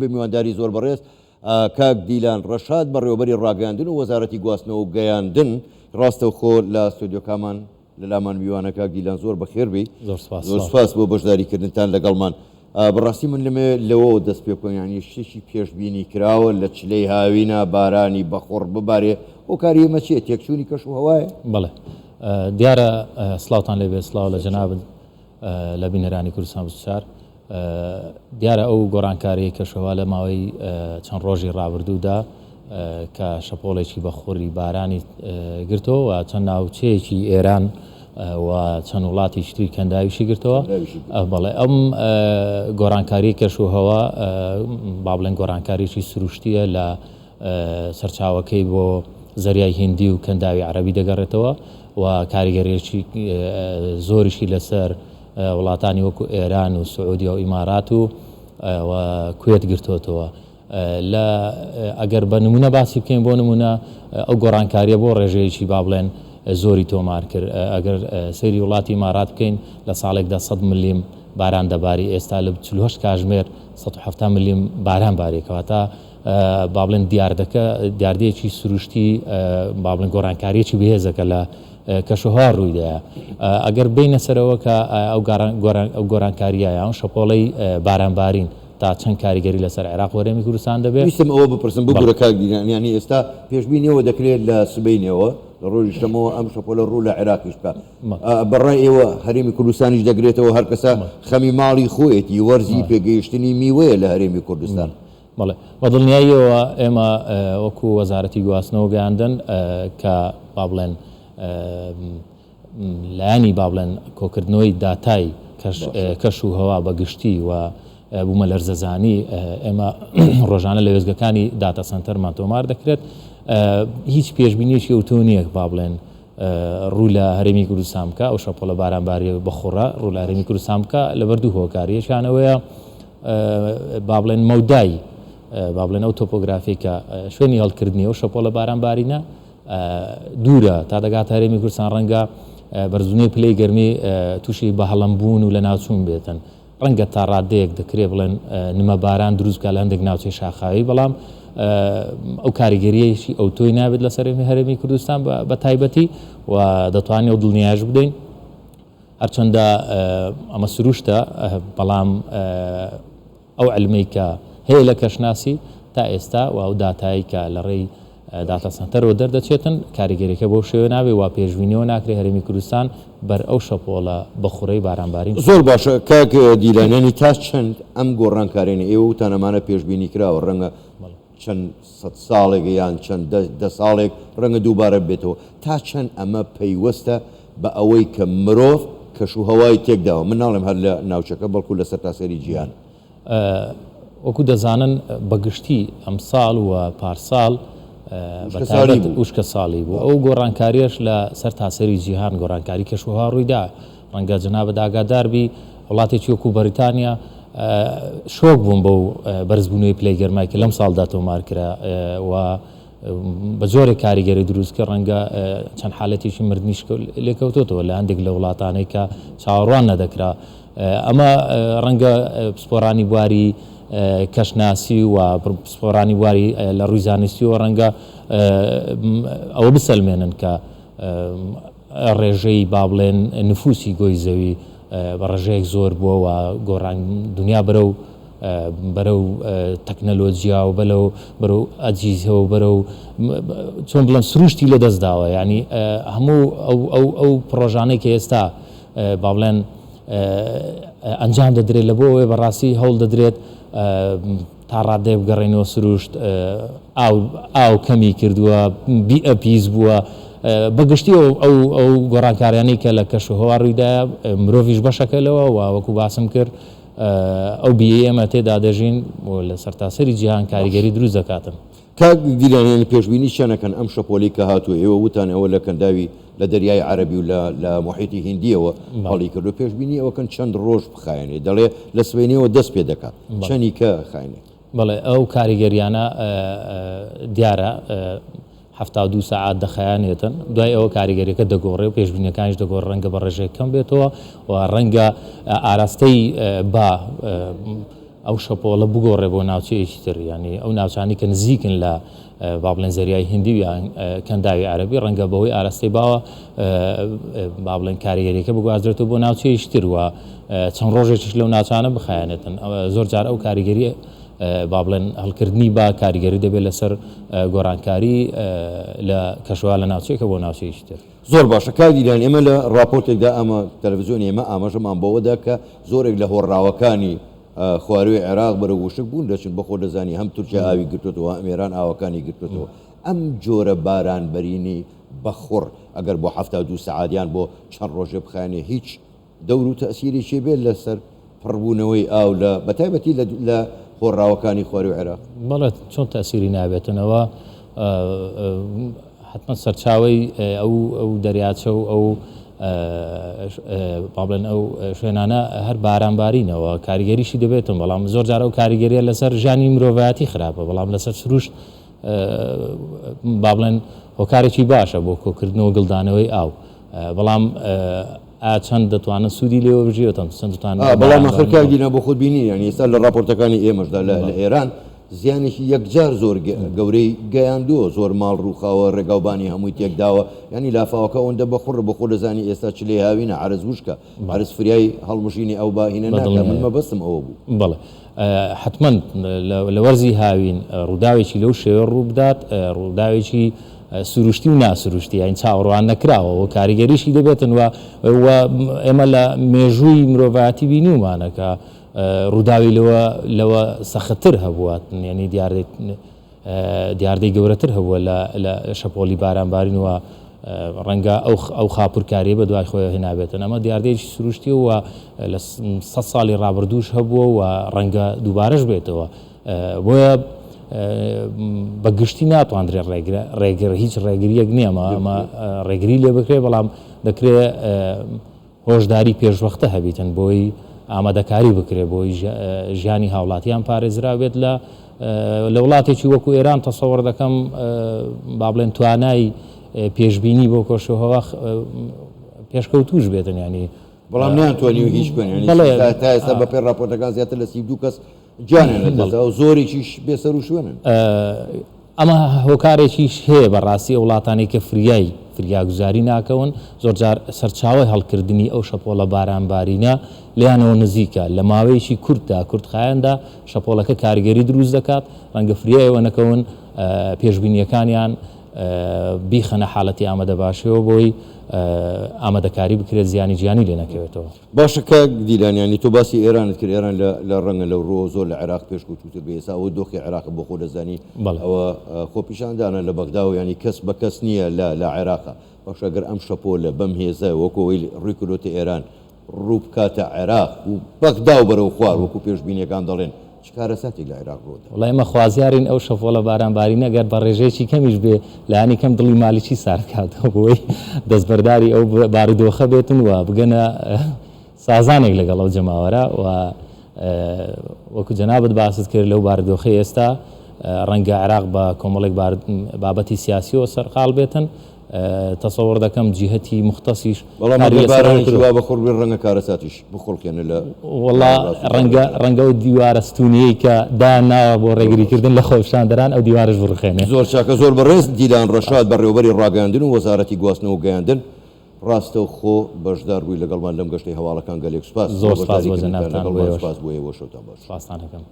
بە میوانداری زۆر بەڕێز کاک دیلان ڕەشاد بەڕێوەبەری ڕاگەیاندن و وەزارەتی گواستنەوە و گەیاندن ڕاستەوخۆ لە ستۆدیۆکامان لە لامان میوانە. کاک دیلان زۆر بەخێر بێی. زۆر سپاس. زۆر سپاس بۆ بەشداریکردنتان لەگەڵمان. بەڕاستی من لەمێ لەوەوە دەست پێ بکەم، یانی شتێکی پێشبینی کراوە لە چلەی هاوینە بارانی بەخوڕ ببارێ، هۆکاری ئەمە چییە؟ تێکچوونی کەش و هەوایە؟ بەڵێ دیارە. سڵاوتان لێبێ، سڵاو لە جەنابت لە بینەرانی کوردستان 24. دیارە ئەو گۆڕانکاریی کەشوهەوا لە ماوەی چەند ڕۆژی ڕابردوودا کە شەپۆڵێکی بەخوڕی بارانی گرتەوە و چەند ناوچەیەکی ئێران و چەند وڵاتێکی تری کەنداویشی گرتەوە، بەڵێ ئەم گۆڕانکاری کەشوهەوا با بڵێن گۆڕانکاریی سروشتیە لە سەرچاوەکەی بۆ زەریای هیندی و کەنداوی عەرەبی دەگەڕێتەوە و کاریگەریی زۆریشی لەسەر وڵاتانی وەکو ئێران و سعودیە و ئیمارات و و کوێت گرتۆتەوە. لە ئەگەر بە نمونە باسی بکەین، بۆ نمونە ئەو گۆڕانکاریە بۆ ڕێژەیەکی با بڵێن زۆری تۆمار کرد. ئەگەر سەیری وڵاتی ئیمارات بکەین، لە ساڵێکدا 100 ملیم باران دەباری، ئێستا لە 48 کاژمێر 170 ملیم باران باری. کەواتە با بڵێن دیاردەکە دیاردەیەکی سروشتی، با بڵێن گۆڕانکاریەکی بەهێزەکە لە کەشوهەوا ڕوویدایە. ئەگەر بینە سەرەوە کە ئەو گۆڕانکاریە یان شەپۆڵەی بارانبارین تا چەند کاریگەری لەسەر عێراق و هەرێمی کوردستان دەبێت؟ ویستم ئەوە بپرسم، ببورە کاک دیلان، یانی ئێستا پێشبینی ئەوە دەکرێت لە سبەینێوە لە ڕۆژی شەمەوە ئەم شەپۆلە ڕوو لە عێراقیش بکات، بەڕای ئێوە هەرێمی کوردستانیش دەگرێتەوە؟ هەر کەسە خەمی ماڵی خۆیەتی، وەرزی پێگەیشتنی میوەیە لە هەرێمی کوردستان. بەڵێ، بە دڵنیاییەوە ئێمە وەکو وەزارەتی گواستنەوە و گەیاندن کە با بڵێن لایەنی با بڵێن کۆکردنەوەی داتای کەش و هەوا بە گشتی و بوومەلەرزەزانی، ئێمە ڕۆژانە لە وێستگەکانی داتا سەنتەرمان تۆمار دەکرێت. هیچ پێشبینیەکی ئەوتۆ نییە با بڵێن ڕوو لە هەرێمی کوردستان بکە، ئەو شەپۆلە بارانباریە بەخوڕە ڕوو لە هەرێمی کوردستان بکە، لەبەر دوو هۆکار. یەکیان ئەوەیە با بڵێن مەودای با بڵێن ئەو تۆپۆگرافی کە شوێنی هەڵکردنی ئەو شەپۆلە بارانبارینە دوورە تا دەگات هەرێمی کوردستان، ڕەنگە بەرزبوونەوەی پلەی گەرمی تووشی بە هەڵەمبوون و لەناوچوون بێتن. ڕەنگە تا ڕادەیەک دەکرێ بڵێن نمە باران دروست بکات لە هەندێک ناوچەی شاخاوی، بەڵام ئەو کاریگەریەکی ئەوتۆی نابێت لەسەر هەرێمی کوردستان بە تایبەتی و دەتوانین ئەو دڵنیایش بدەین. هەرچەندە ئەمە سروشتە، بەڵام ئەو عیلمەی کە هەیە لە کەشناسی تا ئێستا و ئەو داتایەی کە لە ڕێی داتا سەنتەرەوە دەردەچێتن، کاریگەریەکە بەو شێوەیە نابێت و پێشبینیەوە ناکرێت هەرێمی کوردستان بەر ئەو شەپۆڵە بەخوڕەی بارانبارین زۆر بکەوێت. باشە کاک دیلان، یانی تا چەند ئەم گۆڕانکاریانە ئێوە وتان ئەمانە پێشبینی کراوە، ڕەنگە چەند سەد ساڵێک یان چەند دە ساڵێک ڕەنگە دووبارە ببێتەوە، تا چەند ئەمە پەیوەستە بە ئەوەی کە مرۆڤ کەشوهەوای تێکداوە، من ناڵێم هەر لە ناوچەکە بەڵکو لە سەرتاسەری جیهان؟ وەکو دەزانن بە گشتی ئەمساڵ و پارساڵ بە تایبەت وشکە ساڵی بوو، ئەو گۆڕانکاریەش لە سەرتاسەری جیهان گۆڕانکاری کەشوهەوا ڕوویدا. ڕەنگە جەنابت ئاگادار بی وڵاتێکی وەکو بەریتانیا شۆک بوون بەو بەرزبوونەوەی پلەی گەرمای کە لەم ساڵدا تۆمار کرا و بە جۆرێک کاریگەری دروست کرد ڕەنگە چەند حالەتێکی مردنیش لێکەوتۆتەوە لە هەندێک لە وڵاتانەی کە چاوەڕوان نەدەکرا. ئەمە ڕەنگە پسپۆرانی بواری کەشناسی و پسپۆرانی بواری لە ڕووی زانستیەوە ڕەنگە ئەوە بسەلمێنن کە ڕێژەی با بڵێن نفوسی گۆی زەوی بە ڕێژەیەک زۆر بووە و گۆڕان دنیا بەرەو بەرەو تەکنەلۆجیا و بەلەو بەرەو ئەجیزە و بەرەو چۆن بڵێم سروشتی لە دەست داوە. یعنی هەموو ئەو ئەو ئەو پڕۆژانەی کە ئێستا با بڵێن ئەنجام دەدرێت لە بۆ ئەوەی بەڕاستی هەوڵ دەدرێت تا ڕادەیەک بگەڕێینەوە سروشت، ئاو ئاو کەمی کردووە، بیئە پیس بووە، بە گشتی ئەو ئەو ئەو گۆڕانکاریانەی کە لە کەشوهەوا ڕوویدایە مرۆڤیش بەشەکە لەوە و وەکو باسم کرد ئەو بیئەی ئێمە تێدا دەژین و لە سەرتاسەری جیهان کاریگەری دروست دەکاتن. کاک دیلان یانی پێشبینی چە نەکەن ئەم شەپۆلەی کە هاتووە ئێوە وتان ئەوە لە کەنداوی لە دەریای عەرەبی و لە لە موحیتی هیندیەوە هەڵی کردووە پێشبینی ئەوە کەن چەند ڕۆژ بخایەنێ دەڵێ لە سبەینێوە دەست پێ دەکات چەنی کە خایەنێ؟ بەڵێ ئەو کاریگەریانە دیارە 72 سەعات دەخایەنێتن، دوای ئەوە کاریگەریەکە دەگۆڕێ و پێشبینیەکانیش دەگۆڕێ، ڕەنگە بە ڕێژەیەک کەم بێتەوە و ڕەنگە ئاراستەی با. ئەو شەپۆڵە بگۆڕێ بۆ ناوچەیەکی تر، یانی ئەو ناوچانەی کە نزیکن لە با بڵێن زەریای هیندی و یان کەنداوی عەرەبی ڕەنگە بەهۆی ئاراستەی باوە با بڵێن کاریگەریەکە بگوازرێتەوە بۆ ناوچەیەکی تر و چەند ڕۆژێکیش لەو ناوچانە بخایەنێتن. زۆر جار ئەو کاریگەری با بڵێن هەڵکردنی با کاریگەری دەبێت لەسەر گۆڕانکاری لە کەشوهەوا لە ناوچەیەکە بۆ ناوچەیەکی تر. زۆر باشە کاک دیلان ئێمە لە ڕاپۆرتێکدا ئەمە تەلەفزیۆنی ئێمە ئاماژەمان بەوە دا کە زۆرێک لە هۆڕاوەکانی خواروی عێراق بەرەو وشک بوون دەچن بەخۆ دەزانی هەم تورکیا ئاوی گرتوێتەوە هەم ئێران ئاوەکانی گرتوێتەوە ئەم جۆرە باران بەرینی بەخوڕ ئەگەر بۆ 72 سەعات یان بۆ چەند ڕۆژێ بخایەنێ هیچ دەور و تەئسیرێکی بێت لەسەر پڕبوونەوەی ئاو لە بەتایبەتی لە لە هۆڕاوەکانی خواروی عێراق؟ بەڵێ چۆن تەئسیری نابێتن ئەوە حەتمەن سەرچاوەی ئەو ئەو دەریاچە و ئەو با بڵێن ئەو شوێنانە هەر باران بارینەوە کاریگەریشی دەبێتن بەڵام زۆر جار ئەو کاریگەریە لەسەر ژیانی مرۆڤایەتی خراپە بەڵام لەسەر سروشت با بڵێن هۆکارێکی باشە بۆ کۆکردنەوە گڵدانەوەی ئاو بەڵام ئا چەند دەتوانن سوودی لێ وەربگیرێتن چەند دەتوانن بەڵام ئاخر کاک دینا بۆ خۆت بینی یانی ئێستا لە ڕاپۆرتەکانی ئێمەشدا لە لە ئێران زیانێکی یەکجار زۆر گەورەی گەیاندووە زۆر ماڵ ڕووخاوە ڕێگاوبانی هەمووی تێکداوە یانی لافاوەکە ئەوەندە بەخوڕە بۆ خۆ دەزانی ئێستا چلەی هاوینە عەرز وشکە عەرز فریای هەڵمژینی ئەو باهینە ناکا من مەبەستم ئەوە بوو. بەڵێ حەتمەن لە وەرزی هاوین ڕووداوێکی لەو شێوە ڕوو بدات ڕووداوێکی سروشتی و ناسروشتی یانی چاوەڕوان نەکراوە و کاریگەریشی دەبێتن و و ئێمە لە مێژووی مرۆڤایەتی بینیومانە کە ڕووداوی لەوە لەوە سەختتر هەبووە یعنی دیاردەی دیاردەی گەورەتر هەبووە لە لە شەپۆلی بارانبارین و ڕەنگە ئەو ئەو خاپورکاریە بە دوای خۆی هێنابێتن ئەمە دیاردەیەکی سروشتی و لە سە ساڵی ڕابردووش هەبووە و ڕەنگە دووبارەش بێتەوە بۆیە بە گشتی ناتواندرێت ڕێگرە ڕێگر هیچ ڕێگریەک نییە ئەمە ئەمە ڕێگری لێ بکرێت بەڵام دەکرێت هۆشداری پێشوەختە هەبیتن بۆی ئامادەکاری بکرێت بۆی ژیانی هاوڵاتیان پارێزراو بێت لە لە وڵاتێکی وەکو ئێران تەسەوڕ دەکەم با بڵێن توانای پێشبینی بۆ کەشوهەوا پێشکەوتوش بێتن ینی بەڵام نەیانتوانیوە هیچ بکەن یانی تا ئێستا بەپێی ڕاپۆرتەکان زیاتر لە 32 کەس گیانیان لەدەستدا و زۆرێکیش بێسەروشوێنن. ئەمە هۆکارێکیش هەیە بەڕاستی ئەو وڵاتانەی کە فریای فریاگوزاری ناکەون زۆرجار سەرچاوەی هەڵکردنی ئەو شەپۆڵە بارانبارینە لێیانەوە نزیکە لە ماوەیەکی کورتدا کورتخایەندا شەپۆڵەکە کاریگەری دروست دەکات ڕەنگە فریای ئەوە نەکەون پێشبینییەکانیان بیخەنە حالەتی ئامادەباشیەوە بۆی ئامادەکاری بکرێت زیانی گیانی لێ نەکەوێتەوە. باشە کاک دیلان یانی تۆ باسی ئێرانت کرد ئێران لە لە ڕەنگە لەو ڕووەوە زۆر لە عێراق پێشکەوتووتر بێ ئێستا ئەوە دۆخی عێراقە بۆ خۆ دەزانی بەڵێ. ئەوە خۆپیشاندانە لە بەغدا و یانی کەس بە کەس نییە لە لە عێراقا باشە گەر ئەم شەپۆلە بەم هێزە وەکو ئەوەی ڕووی کردۆتە ئێران ڕوو بکاتە عێراق و بەغدا و بەرەو خوار وەکو پێشبینیەکان دەڵێن چ کارەساتێک لە عێراق ڕوودەدا؟ وەڵا ئێمە خوازیارین ئەو شەپۆڵە باران بارینە گەر بە ڕێژەیەکی کەمیش بێ لایەنی کەم دڵی مالیکی سارد کاتەوە بۆی دەستبەرداری ئەو بارودۆخە بێتن و بگەنە سازانێک لەگەڵ ئەو جەماوەرە و وەکو جەنابت باست کرد لەو بارودۆخەی ئێستا ڕەنگە عێراق بە کۆمەڵێک بابەتی سیاسیەوە سەرقاڵ بێتن تەسەوڕ دەکەم جیهەتی موختەسیش بەڵام کاری ئەگەر لەسەر ئەوە بارانێکی کردووە. وا بەخوڕ بێت ڕەنگە کارەساتیش بخوڵقێنێ لە وەڵا ناوەڕاست و ڕەنگە دەوروبەردا. ڕەنگە ئەو دیوارە ستوونییەی کە دایان ناوە بۆ زۆر ڕێگری ڕاستە. کردن لە خۆپیشاندەران ئەو دیوارەش بڕوخێنێ. زۆر چاکە زۆر بەڕێز دیلان سپاس. ڕەشاد بەڕێوەبەری ڕاگەیاندن و وەزارەتی گواستنەوە و گەیاندن ڕاستەوخۆ بەشدار بووی لەگەڵمان لەم گەشتەی هەواڵەکان گەلێک سوپاس بۆ زۆر سپاس بەشداری بۆ کردنتان جەنابتان بۆ لەگەڵمان ئێوەش. سوپاس بۆ ئێوە شەوتان باش. سپاستان ئەکەم.